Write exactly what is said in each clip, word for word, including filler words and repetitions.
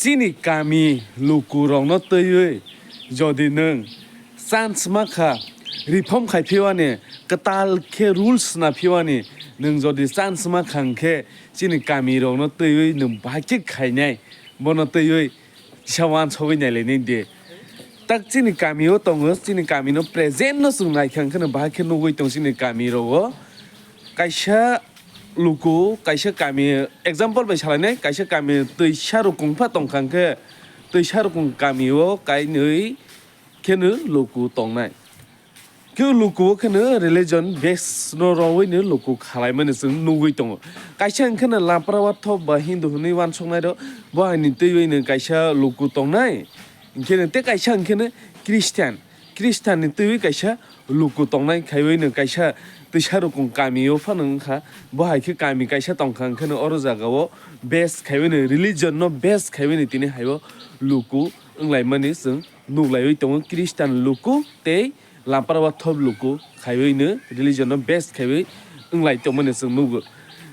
Chini kami lukurokno twiwi jodi nwng chance ma kha, reform khai phiwani, kwtal khe rules na phiwani, nwng jodi chance ma kha hwnkhe chini kamirokno twiwi nwng bahai khe khainai, bono twiwi kisa uansugwi nailainai de. Tak chini kamio tongo, chini kamino present no chwng naikha hwnkhe no bahai khe nugwi tongo chini kamirogo. Kaisa luku, kaisa kami, example bai salainai, kaisa kami twisa rukung pha tongkha hwnkhe, twisa rukung kamio kainwi kheno luku tongnai. Khe luku o kheno religion base no rwui no luku khalaimani chwng nugwi tongo. Kaisa hwnkhe no Lampra Wathop ba Hindu hwnwi uansuknai rok, bo haini twiwi no kaisa luku tongnai. Hwnkhe no tei kaisa hwnkhe no Christian, Christian ni twiwi kaisa luku tongnai khaiwi no kaisa twisa rukung kami o phano wngkha. Bo hai khe kami kaisa tongkha hwnkhe no oro jaga o base khaiwi no religion no base khaiwi no tini hai o luku wnglaimani chwng nuklaiwi tongo Christian luku tei Lampra Wathop luku khaiwi no religion no base khaiwi wnglai tongmani chwng nugo.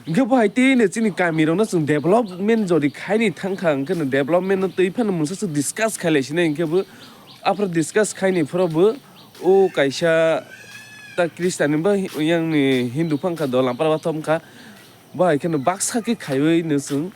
Hwnkhe bo hai tei no chini kami rok no chwng development jodi khaini thangkha hwnkhe no development no twi phano mungsa se discuss khailai sinai hwnkhe bo aphuru discuss khaini phuru bo o kaisa ta Christian ni ba yang ni Hindu phangkha do Lampra Wathop wngkha. Bo hai kheno baksa khe khaiwi no chwng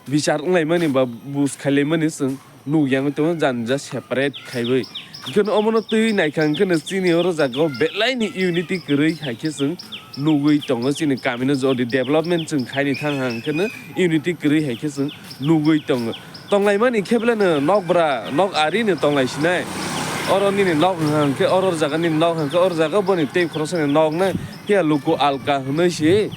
bichar wnglaimani ba bus khailaimani chwng nukya wngwi tongo jani ja separate khaiwi. Hwnkhe no omono twiwi naikha hwnkhe no chini oro jaga o belai ni unity kwrwi hai khe chwng nugwi tongo chini kami no jodi development chwng khaini thang ha hwnkhe no unity kwrwi hai khe chwng nugwi tongo. Tonglaimani khe belai no nok bwra nok ari no tonglai sinai. Oro nini nok wngkha hwnkhe oro jaga nini nok wngkha hwnkhe oro jaga boni tei khoroksa ni nok nai. Phiya luku alka hwnwi se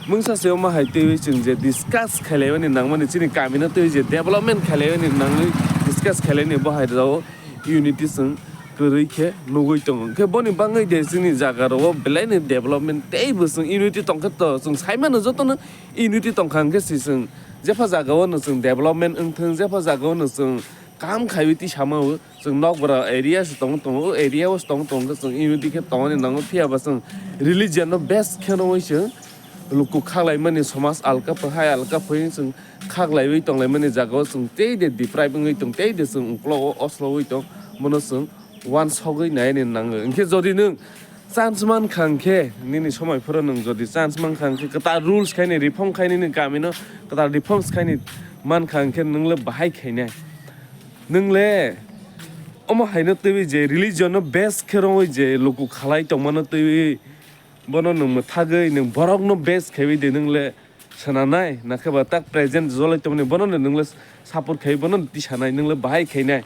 mungsa se omo hai twiwi chwng je discuss khailaimani nangmani chini kami no twiwi je development khailaimani nangwi discuss khailaini bo hai rw unity chwng kwrwi khe nugwi tongo. Hwnkhe boni bangwi de chini jaga rw belai ni development tei bo chwng unity tongkhe to chwng saimano jotono unity tongkha hwnkhe se chwng jepha jaga o no chwng development wngthwng jepha jaga o no chwng kam khaiwi twi sama o. Chwng nokbwra area se tong tongo, o area o se tong tongo, chwng unity khe tongmani nango, phiya ba chwng religion no base khe nangwi se luku khaklaimani, somaj alka phai hai alka phai chwng khaklaiwi tonglaimani jaga o chwng tei de deprive wngwi tong, tei de chwng uklogo oslogwi tong, bono chwng uansugwi naini nango. Hinkhe jodi nwng chance mankha hinkhe, nini somai phoro nwng jodi chance mankha hinkhe, kwtal rules khaini, reform khaini, nini kamino kwtal reforms khaini mankha hinkhe, nwng le bahai khainai. Nwng le omo haino twiwi je religion no base khe rwngwi je luku khalai tongmano twiwi bono nwng mwthagwi nwng borok no base khaiwi de nwng le swnamnai, nakhe ba tak present jolai tongmani bono no nwng le support khaiwi bono no tisanai, nwng le bahai khainai.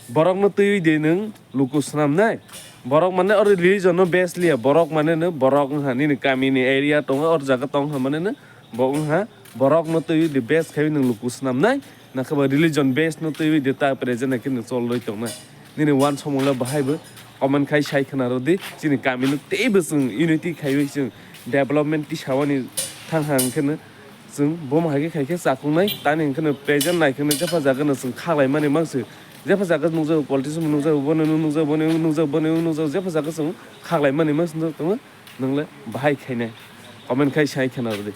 Borok no twiwi de nwng luku swnamnai. Borok mane oro religion no base liya, borok mane no borok wngha nini kami ni area tongo, or jaga tongha mane no bo wngha. Borok no twiwi de base khaiwi nwng luku swnamnai, nakhe ba religion base no twiwi de ta present hai khe nwng cholrwi tongnai. Nini uansukmung le bahai bo comment khai sai khna rw di, chini kami no tei bo chwng unity khaiwi chwng development tisawani thang ha hwnkhe no chwng bomo hai khe khai khe chakungnai, tani hwnkhe no present nai khe no jepha jaga no chwng khaklai mani mang se, jepha jaga nukjago politician bo nukjago, bono nukjago, bono nukjago, bono nukjago, jepha jaga chwng khaklai mani mang se tongo, nwng le bahai khainai comment khai sai khna rw di.